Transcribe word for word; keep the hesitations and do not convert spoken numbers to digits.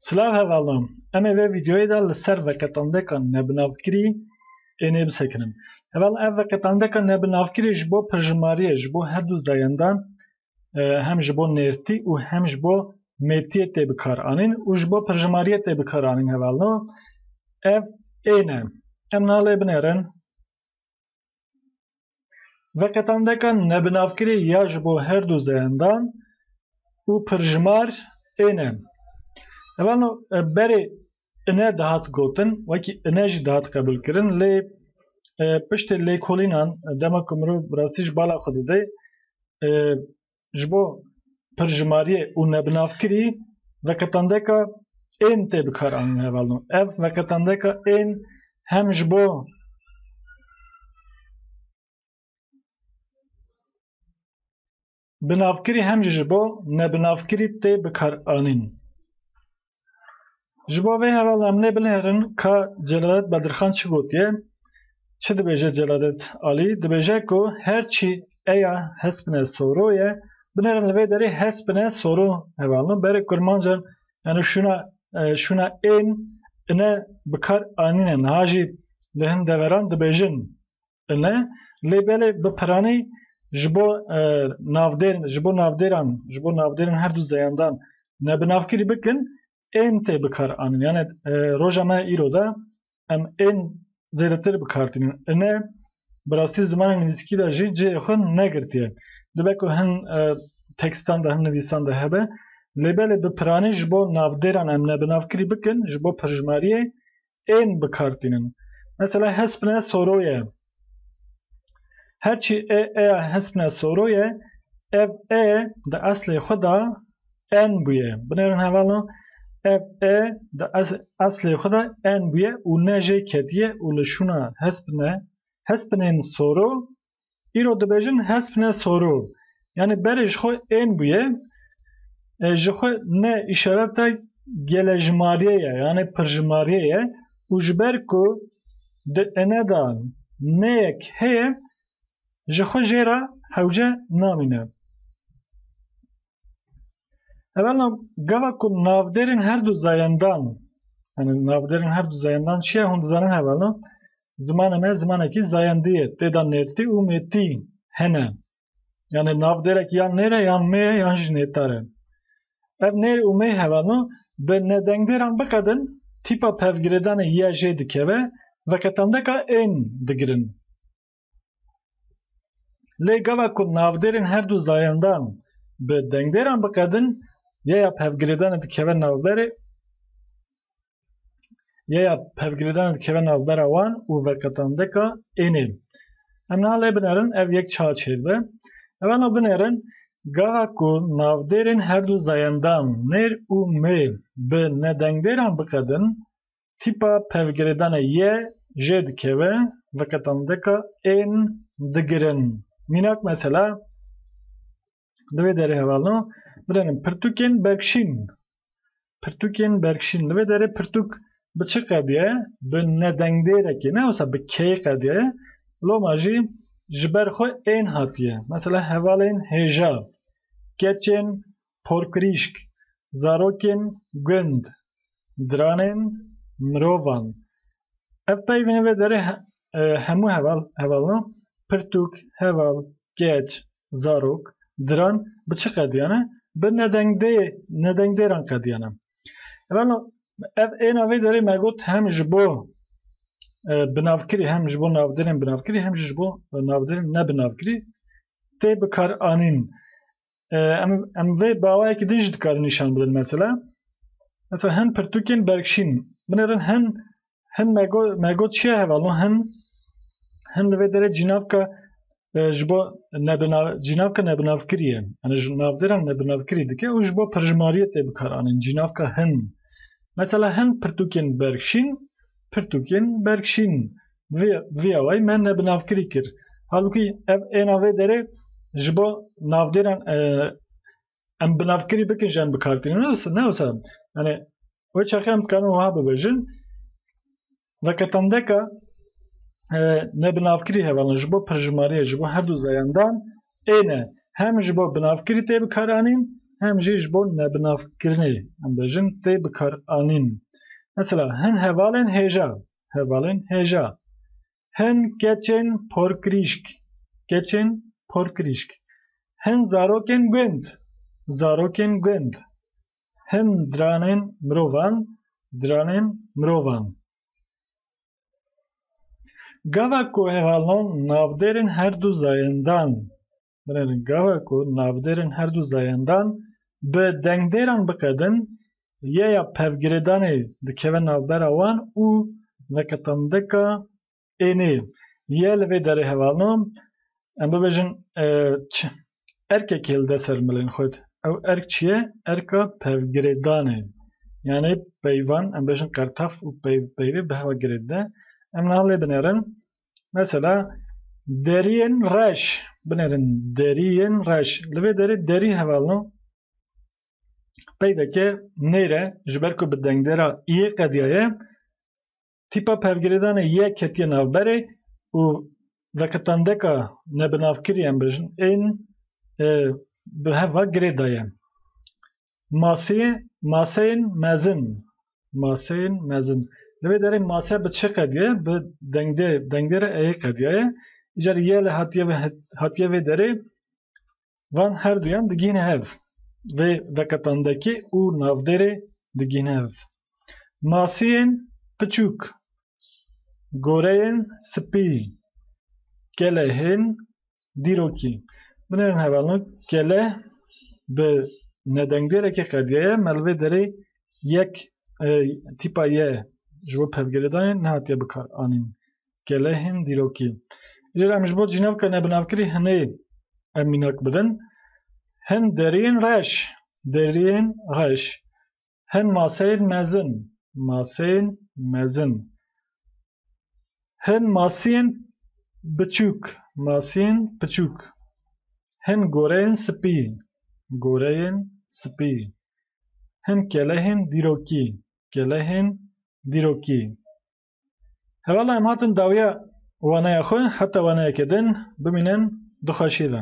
Silav hevalno, em ê vê vîdeoyê de li ser veqetandeka nebinavkirî ênê bisekinin. Heval, ev veqetandeka nebinavkirî ji bo pirjimariyê, ji bo her du zayendan, e, hem ji bo nêrtî û hem ji bo mêtiyê tê bikaranîn û ji bo pirjimariyê tê bikaranîn hevalno. Ev ên e. Em niha lê binêrin. Veqetandeka nebinavkirî ya ji bo her du zayendan û pirjimar ên e. Hevalno, e, berê ine dihat gotin, wekî ine jî dihat qebûlkirin, lê, e, piştê lêkolînan, e, dema ku mirov bi rastî ji bala xwe dide, e, ji bo pirjimariyê û nebinavkirî veqetandeka ên tê bikaranîn hevalno. Ev veqetandeka ên hem ji bo binavkirî hem jî ji bo nebinavkirî tê bikaranîn. Ji bo vê heval em nê binêrin ka Celadet Bedirxan çi gotiye? Çi dibêje Celadet Alî? Dibêje ku her çî eya hespine soro ye. Binêrin li vê derê hespine soro hevalno. Berê kurmancan, yani şuna, e, şuna ên ine bikar anîne. Niha jî li hin deveran dibêjin ine. Lê belê bi piranî ji bo, e, navdêr, ji bo navdêran, ji bo navdêrên her du zayendan nebinavkirî bikin, ên tê bikar anin. Yani, e, roja me îro de em ên zêdetir bikar tînin. Ine, bi rastî zimanê nivîskî de jî cihê xwe negirtiye. Dibe ku hin, e, tekstan de, hin nivîsan de hebe. Lê belê bi piranî ji bo navdêran em nebinavkirî bikin, ji bo pirjimariyê ên bikar tînin. Mesela hespine soro ye. Her çî ê, eya hespine soro ye, ev ê di eslê xwe de en bûye. Binêrin hevalno, ev ê di es-, eslê xwe de en bûye û ne jê ketiye û li şûna hespine, hespinên soro, îro dibêjin hespine soro. Yani berê ji xwe ên bûye, e, ji xwe ne îşareta gelejmariyê ye, yani pirjimariyê ye û ji ber ku di ine de neyek heye, ji xwe jê re hewce namîne. Hevalno, gava ku navdêrên her du zayendan, yani navdêrên her du zayendan çi ye, hûn dizanin hevalno, zimanê me zimanekî zayendî ye, tê de nêrtî û mêtî hene. Yani navdêrek yan nêr e, yan mê ye, yan jî nêtar e. Ev nêr û mê hevalno, bi nedengdêran biqedin, tîpa pevgirêdanê ye jê dikeve, veqetandeka ên digirin. Lê gava ku navdêrên her du zayendan bi dengdêran biqedin, yeya pevgirêdanê dikeve navberê, yeya pevgirêdanê dikeve navbera wan û veqetandeka ênê. Em niha lê binêrin, ev yek çawa çêdibe. Hevalno, binêrin, gava ku navdêrên her du zayendan nêr û mê bi nedengdêran biqedin, tîpa pevgirêdana ye jê dikeve, veqetandeka ên digirin. Mînak mesela, li vê derê hevalno, binêrin pirtûkên bergşîn. Pirtûkên bergşîn. Li vê derê pirtûk bi çi qediye? Bi nedengdêrekê, ne wisa bi keyê qediye. Loma jî ji ber xwe ên hatiye. Mesela hevalên hêja, keçên porkirîşk, zarokên gund, diranên mirovan. Ev peyvên vê derê he-, e, hemû heval, hevalno, pirtûk, heval, keç, zarok, diran bi çi qediyane? Bi nedengdê-, nedengdêran qediyane. Hevalno, ev êna vê derê me got hem ji bo, e, binavkirî, hem ji bo navdêrên binavkirî, hem jî ji bo navdêrên nebinavkirî tê bikaranîn. E, em, em vê bi awayekî din jî dikarin nîşan bidin mesela. Mesela hin pirtûkên bergşîn. Binêrin hin, hin me go-, me got çi ye hevalno? Hin, hin li vê derê cînavka, e, ji bo nebina-, cînavka nebinavkirî ye. Yani ji navdêran nebinavkirî dike û ji bo pirjimariyê tê bikaranîn. Cînavka hin. Mesela hin pirtûkên bergşîn, pirtûkên bergşîn. Vê, vê awayî me nebinavkirî kir. Halbûkî ev êna vê derê ji bo navdêran, e, em binavkirî bikin ji em bikartînin. Ne wisa, ne wisa. Yani wê çaxê em dikarin wiha bibêjin. Veqetandeka, e, nebinavkirî hevalno ji bo pirjimariyê, ji bo her du zayendan ên e. Hem ji bo binavkirî tê bikaranîn, hem jî ji bo nebinavkirinê, em bêjin, tê bikaranîn. Mesela, hin hevalên hêja, hevalên hêja. Hin keçên porkrîşk, keçên porkrîşk. Hin zarokên gund, zarokên gund. Hin diranên mirovan, diranên mirovan. Gava ku hevalno navdêrên her du zayendan, binêrin, gava ku navdêrên her du zayendan bi dengdêran biqedin, yê ya pevgirêdanê dikeve navbera wan û veqetandeka ênê. Yê li vê derê hevalno, em bibêjin, e, çi, erkekê li de ser milên xwe. Ew erk çi ye? Erka pevgirêdanê. Yani peyvan, em bêjin qertaf û peyv-, peyvê bi hewa girê dide. Em niha lê binêrin. Mesela, deriyên reş. Binêrin, deriyên reş. Li vê derê derî hevalno. Peyveke nêr e, ji ber ku bi dengdêra iyê qediyaye, tîpa pevgirêdanê yê ketiye navberê û veqetandeka nebinavkirî, em bêjin, ên, e, bi heva girê daye. Maseyê, maseyên mezin. Maseyên mezin. Li vê derê mase bi çi qediye? Bi dengdê-, dengdêra eyê qediyaye. Îcar yê li hatiye ve-, hatiye vê derê, van her duyan digihîne hev. Vê veqetandekî û navdêrê digihîne hev. Masiyên piçûk, goreyên spî, kelehên dîrokî. Binêrin hevalno, keleh bi nedengdêrekê qediyaye, me li vê derê yek, e, tîpa ye ji bo pevgirêdanê nehatiye bikar anîn. Kelehên dîrokî. Îcar em ji bo cînavka nebinavkirî hinê em mînak bidin. Hin deriyên reş, deriyên reş. Hin maseyên mezin, maseyên mezin. Hin masiyên biçûk, masiyên biçûk. Hin goreyên spî, goreyên spî. Hin kelehên dîrokî, kelehên dîrokî. Hevala em hatin dawiya waneya xwe, heta waneyeke din bimînin di xweşiyê de.